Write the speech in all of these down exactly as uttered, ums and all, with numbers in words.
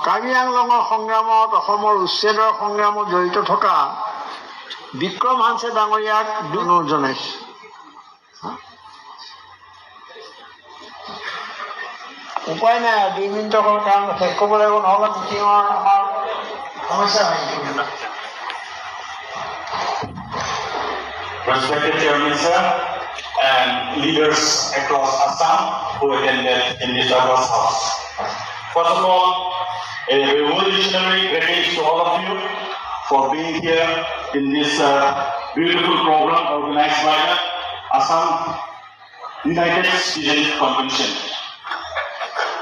কাৰ্বি আংলঙৰ সংগ্ৰামত, অসমৰ উচ্ছেদৰ সংগ্ৰামত জড়িত থকা বিক্ৰম হানছে ডাঙৰীয়াক দুনুজনে। উপায় নাই, দুই মিনিটৰ কাৰণে শেষ কৰিব লাগিব, নহ'লে মিটিঙৰ আমাৰ সমস্যা হয়। Respected Chairman sir and leaders across Assam who attended in this august house. First of all, a revolutionary greetings to all of you for being here in this uh, beautiful program organized by the Assam United Student Convention.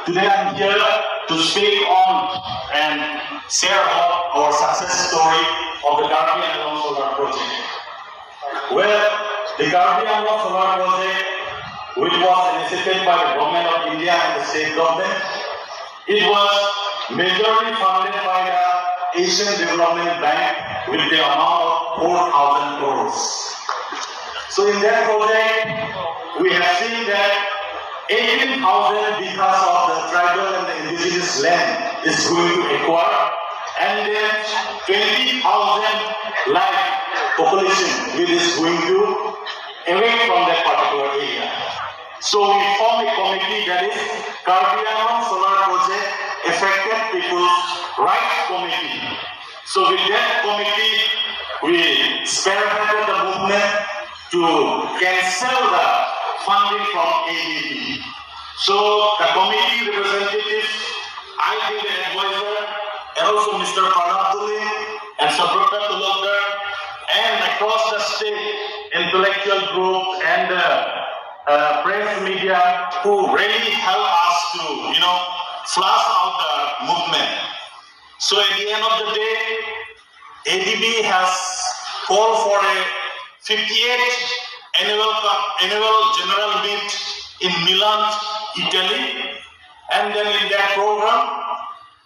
Today I'm here to speak on and share about our success story of the Karbi Anglong Solar Project. Well, the Karbi Anglong Solar Project, which was initiated by the Government of India and the state government, it was majorly funded by the Asian Development Bank with the amount of four thousand crores. So in that project, we have seen that eighteen thousand bighas of the tribal and the indigenous land is going to acquire, and then twenty thousand life population which is going to away from that particular area. So we form a committee, that is Karbi Anglong Solar Project Affected People's Rights Committee. So with that committee, we spearheaded the movement to cancel the funding from A D B. So the committee representatives, I being the advisor, and also Mister Pranab Dole and Subrata Talukdar, and across the state, intellectual groups and uh, uh, press media who really help us to, you know, flush out the movement. So at the end of the day, A D B has called for a fifty-eighth annual, co- annual general meet in Milan, Italy. And then in that program,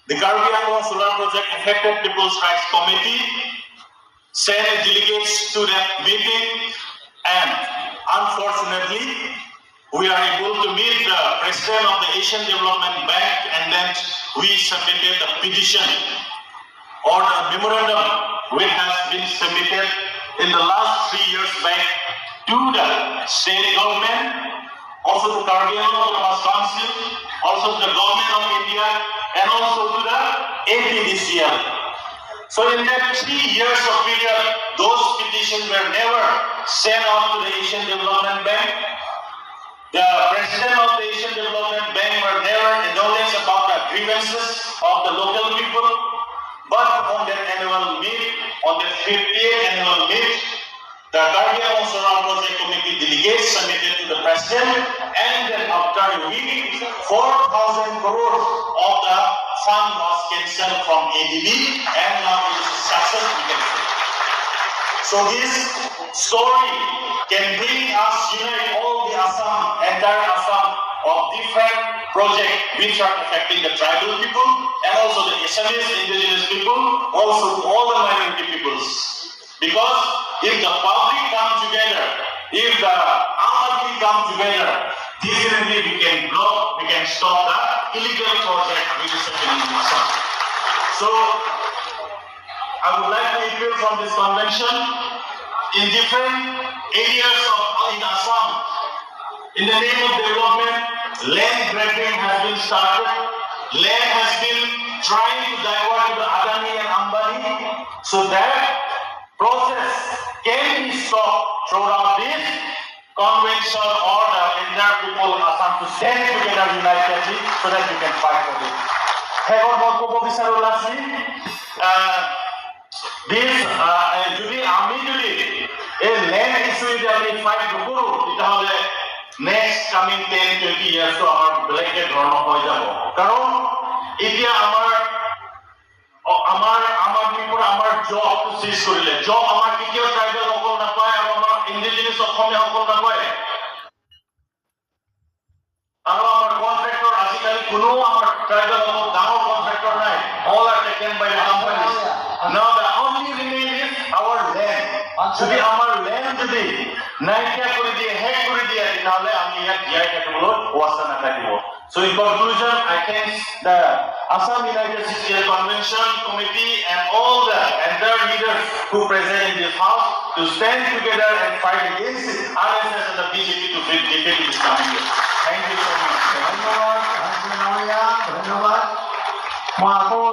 the Karbi Anglong Solar Project Affected People's Rights Committee sent delegates to that meeting, and unfortunately, we are able to meet the president of the Asian Development Bank, and then we submitted the petition or the memorandum which has been submitted in the last three years back to the state government, also to Karbi Anglong Autonomous Council, also to the government of India, and also to the A P D C L. So in that three years of period, those petitions were never sent out to the Asian Development Bank. The president of the Asian Development Bank were never acknowledged about the grievances of the local people. But on that annual meet, on the fiftieth annual meet, the Karbi Anglong Solar Project Committee delegates submitted to the president, and then after a week, four thousand crores of the fund was cancelled from A D B, and now it is a success, we can say. So this story can bring us, unite all the Assam, entire Assam, of different projects which are affecting the tribal people and also the Assamese indigenous people, also to all the minority peoples. Because if the public come together, if the Aam Aadmi come together, definitely we can block, we can stop the illegal project which is happening in Assam. So I would like to appeal from this convention in different areas of in Assam. In the name of development, land grabbing has been started. Land has been trying to divert to the Adani and Ambani, so that process can be stopped throughout this convention or the entire people of Assam to stand together unitedly so that we can fight for this. শেষত মই ক'ব বিচাৰো lastly, আহ, this, আহ, যদি আমি যদি এই land issue যদি আমি ফাইট নকৰো, তেতিয়াহ'লে নেক্সট কামিং টেন টুৱেণ্টি ইয়াৰ্ছটো আমাৰ বেলেগে ধৰণৰ হৈ যাব। কাৰণ এতিয়া আমাৰ অ, আমাৰ আম আদমিৰ পৰা আমাৰ জবটো চিজ কৰিলে। জব আমাৰ কেতিয়াও ট্ৰাইবেল সকল নাপায় আৰু আমাৰ ইণ্ডিজিনাছ অসমীয়া সকল নাপায়। আৰু আমাৰ কণ্ট্ৰেক্টৰ আজিকালি কোনো আমাৰ ট্ৰাইবেল সকল ডাঙৰ কণ্ট্ৰেক্টৰ নাই। All are taken by the companies. Now the only remain is our land. যদি আমাৰ লেণ্ড যদি নাইকিয়া কৰি দিয়ে, শেষ কৰি দিয়ে, তেতিয়াহ'লে আমি ইয়াত জীয়াই থাকিবলৈ অৱস্থা নাথাকিব। So in conclusion, I thank the Assam United C C L Convention Committee and all the entire leaders who present in this house to stand together and fight against R S S and the B J P to defeat, defeat in this coming year. Thank you so much. ধন্যবাদ, ধন্যবাদ। মই আকৌ